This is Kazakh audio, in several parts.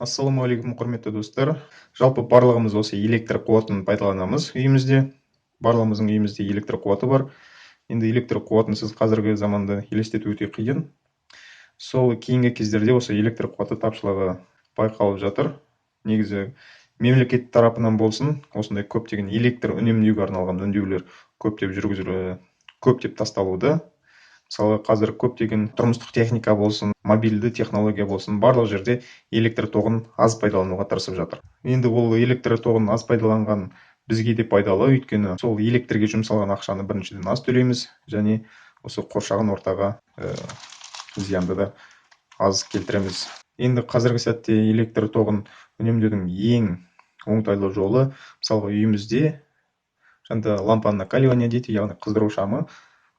Ассалаумағалейкум, құрметті достар. Жалпы барлығымыз осы электр қуатын пайдаланамыз үйімізде. Барлығымыздың үйімізде электр қуаты бар. Енді электр қуатынсыз қазіргі заманды елестету өте қиын. Сол кейінгі кездерде осы электр қуаты тапшылығы байқалып жатыр. Негізі мемлекет тарапынан болсын, осындай көптеген электр үнемдеуге арналған үндеулер көптеп жүргізіліп, көптеп тасталуда. Мысалы, қазір көптеген тұрмыстық техника болсын, мобильді технология болсын, барлық жерде электр тоғын аз пайдалануға тырысып жатыр. Енді ол электр тоғын аз пайдаланған бізге де пайдалы, өйткені сол электрге жұмсалған ақшаны біріншіден аз төлейміз, және осы қоршаған ортаға зиянды да аз келтіреміз. Енді қазіргі сәтте электр тоғын үнемдеудің ең оңтайлы жолы, мысалға, үйімізде жаңа лампа накаливания дейді, яғни қыздыру шамы,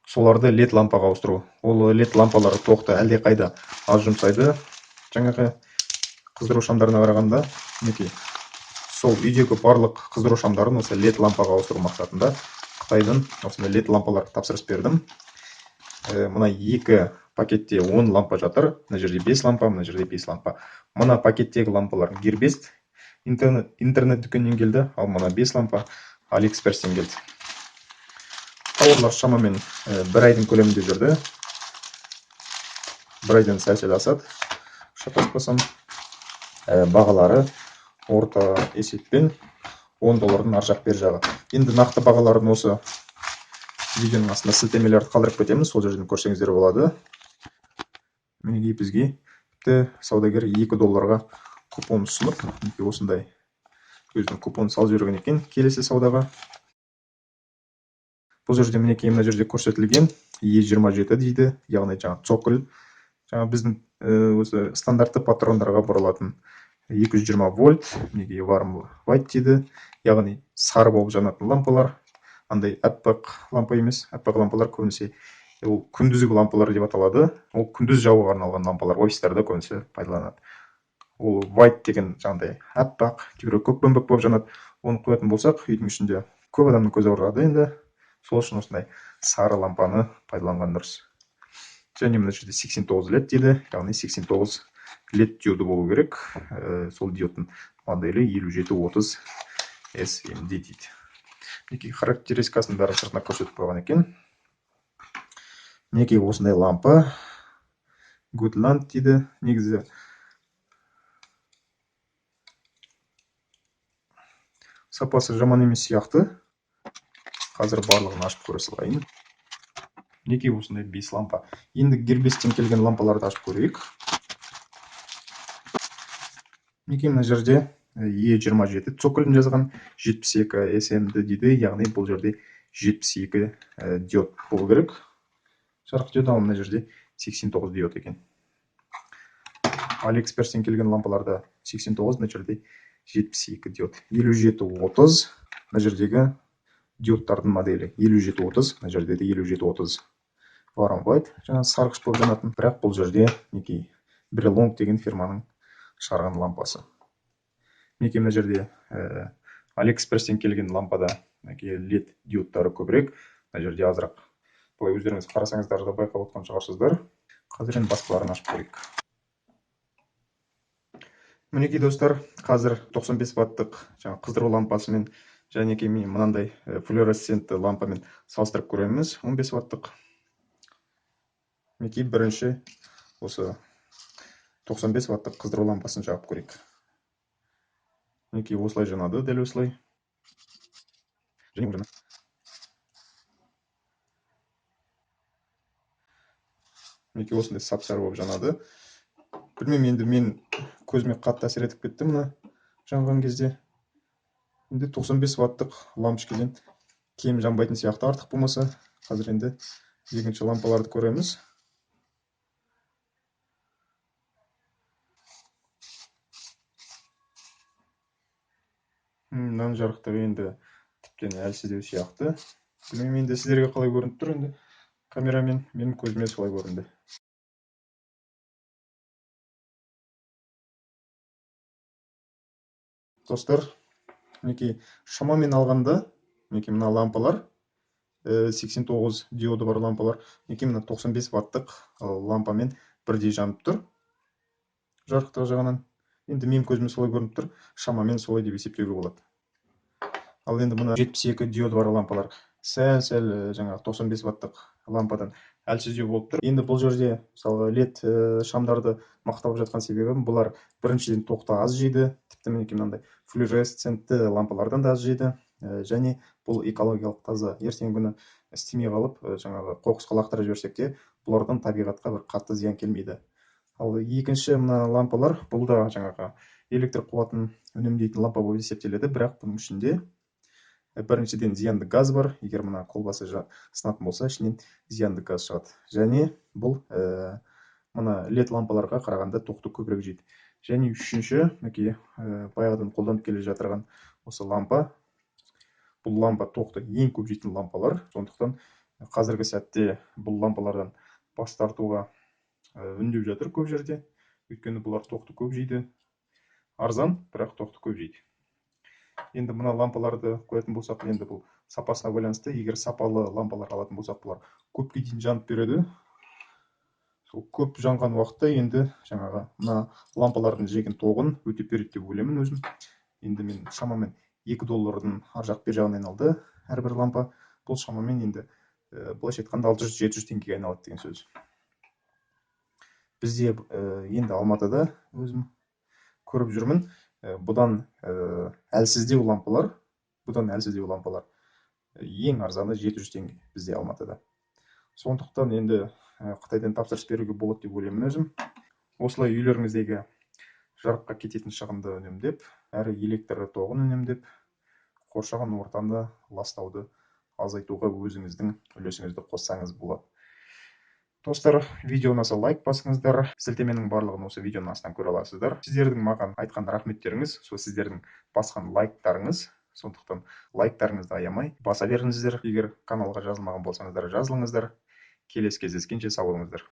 соларды лед лампаға ауыстыру. Ол лед лампалары тоқты әлдеқайда аз жұмсайды жаңағы қыздыру шамдарына қарағанда. Мінекей, сол үйдегі барлық қыздыру шамдарын осы лед лампаға ауыстыру мақсатында Қытайдан осындай лед лампалар тапсырыс бердім. Мына екі пакетте 10 лампа жатыр. Мына жерде 5 лампа, мына жерде 5 лампа. Мына пакеттегі лампалар Gearbest интернет дүкенінен келді, ал мына 5 лампа AliExpress-тен келді. Тауарлар шамамен бір айдың көлемінде жүрді. Бір айдан сәл-сәл асады, шатаспасам. Бағалары орта есеппен 10 доллардың ар жақ бер жағы. Енді нақты бағаларын осы видеоның астында сілтемелерді қалдырып кетеміз, сол жерден көрсеңіздер болады. Мінекей, бізге тіпті саудагер 2 долларға купон ұсынып, мінекей осындай өзінің купон салып жіберген екен келесі саудаға. Бұл жерде мінекей мына жерде көрсетілген Е27 дейді, яғни жаңа цоколь, жаңа біздің осы стандартты патрондарға бұрылатын 220 вольт, мінекей warm white дейді, яғни сары болып жанатын лампалар, андай аппақ лампа емес. Аппақ лампалар көбінесе ол күндізгі лампалар деп аталады. Ол күндіз жағуға арналған лампалар, офистарда көбінесе пайдаланады. Ол white деген жаңағыдай аппақ, кейбіреу көкпеңбек болып жанады. Оны қоятын болсақ, үйдің ішінде көп адамның көзі ауырады енді. Сол үшін осындай сары лампаны пайдаланған дұрыс. Және мына жерде 89 лед дейді, яғни 89 лед диоды болу керек. Сол диодтың моделі елу жеті отыз эс эм ди дейді. Мінекей, характеристикасын бәрін сыртына көрсетіп қойған екен. Мінекей осындай лампа Goodland дейді. Негізі сапасы жаман емес сияқты. Қазір барлығын ашып көре салайын. Мінекей осындай 5 лампа. Енді Gearbest-тен келген лампаларды ашып көрейік. Мінекей мына жерде Е27 цоколін жазған, жетпіс екі эс эм ди дейді, яғни бұл жерде жетпіс екі диод болу керек. Жарық диод, ал мына жерде 89 диод екен. AliExpress-тен келген лампаларда 89, мына жерде жетпіс екі диод. Елу жеті отыз, мына жердегі диодтардың моделі елу жеті отыз, мына жерде де елу жеті отыз. Warm white, жаңа сарғыш болып жанатын, бірақ бұл жерде мінекей Brelong деген фирманың шығарған лампасы. Мінекей мына жерде AliExpress-тен келген лампада мінекей лед диодтары көбірек, мына жерде азырақ. Былай өздеріңіз қарасаңыздар да байқап отқан шығарсыздар. Қазір енді басқаларын ашып көрейік. Мінекей достар, қазір 95 ваттық жаңа қыздыру лампасымен және мен мынандай флуоресцентті лампамен салыстырып көреміз, 15 ваттық. Мінекей бірінші осы 95 ваттық қыздыру лампасын жағып көрейік. Мінекей осылай жанады, дәл осылай. Және ол жанады. Мінекей осындай сап-сары болып жанады. Білмеймін, енді мен көзіме қатты әсер етіп кетті мына жанған кезде. Енді 95 ваттық лампочкадан кем жанбайтын сияқты, артық болмаса. Қазір енді екінші лампаларды көреміз. Мынаның жарықтығы енді тіптен әлсіздеу сияқты. Білмеймін, енді сіздерге қалай көрініп тұр енді камерамен, менің көзіме солай көрінді. Достар, мінекей шамамен алғанда, мінекей мына лампалар, 89 диоды бар лампалар, мінекей мына 95 ваттық лампамен бірдей жанып тұр жарықтығы жағынан. Енді менің көзіме солай көрініп тұр, шамамен солай деп есептеуге болады. Ал енді мына 72 диоды бар лампалар сәл-сәл жаңағы 95 ваттық лампадан әлсіздеу болып тұр. Енді бұл жерде мысалға LED шамдарды мақтап жатқан себебім, бұлар біріншіден тоқты аз жейді, тіпті мінекей мынандай флуоресцентті лампалардан да аз жейді, және бұл экологиялық таза. Ертеңгі күні істемей қалып, жаңағы қоқысқа лақтырып жіберсек те, бұлардан табиғатқа бір қатты зиян келмейді. Ал екінші мына лампалар, бұл да жаңағы электр қуатын үнемдейтін лампа болып есептеледі, бірақ бұның ішінде біріншіден зиянды газ бар. Егер мына колбасы сынатын болса, ішінен зиянды газ шығады. Және бұл мына LED лампаларға қарағанда тоқты көбірек жейді. Және үшінші, мінекей, баяғыдан қолданып келе жатырған осы лампа. Бұл лампа тоқты ең көп жейтін лампалар. Сондықтан қазіргі сәтте бұл лампалардан бас тартуға үндеп жатыр көп жерде. Өйткені бұлар тоқты көп жейді. Арзан, бірақ тоқты көп жейді. Енді мына лампаларды қоятын болсақ, енді бұл сапасына байланысты. Егер сапалы лампалар алатын болсақ, бұлар көпке дейін жанып береді. Сол көп жанған уақытта енді жаңағы мына лампалардың жеген тоғын өтеп береді деп ойлаймын өзім. Енді мен шамамен 2 доллардың ар жақ бер жағына айналды әрбір лампа. Бұл шамамен енді былайша айтқанда 600-700 теңгеге айналады деген сөз. Бізде енді Алматыда өзім көріп жүрмін, бұдан әлсіздеу лампалар, ең арзаны 700 теңге бізде Алматыда. Сондықтан енді Қытайдан тапсырыс беруге болады деп ойлаймын өзім. Осылай үйлеріңіздегі жарыққа кететін шығынды үнемдеп, әрі электр тоғын үнемдеп, қоршаған ортаны ластауды азайтуға өзіңіздің үлесіңізді қоссаңыз болады. Достар, видео ұнаса лайк басыңыздар. Сілтеменің барлығын осы видеоның астынан көре аласыздар. Сіздердің маған айтқан рахметтеріңіз, сол сіздердің басқан лайктарыңыз. Сондықтан лайктарыңызды аямай баса беріңіздер. Егер каналға жазылмаған болсаңыздар, жазылыңыздар. Келесі кездескенше сау болыңыздар.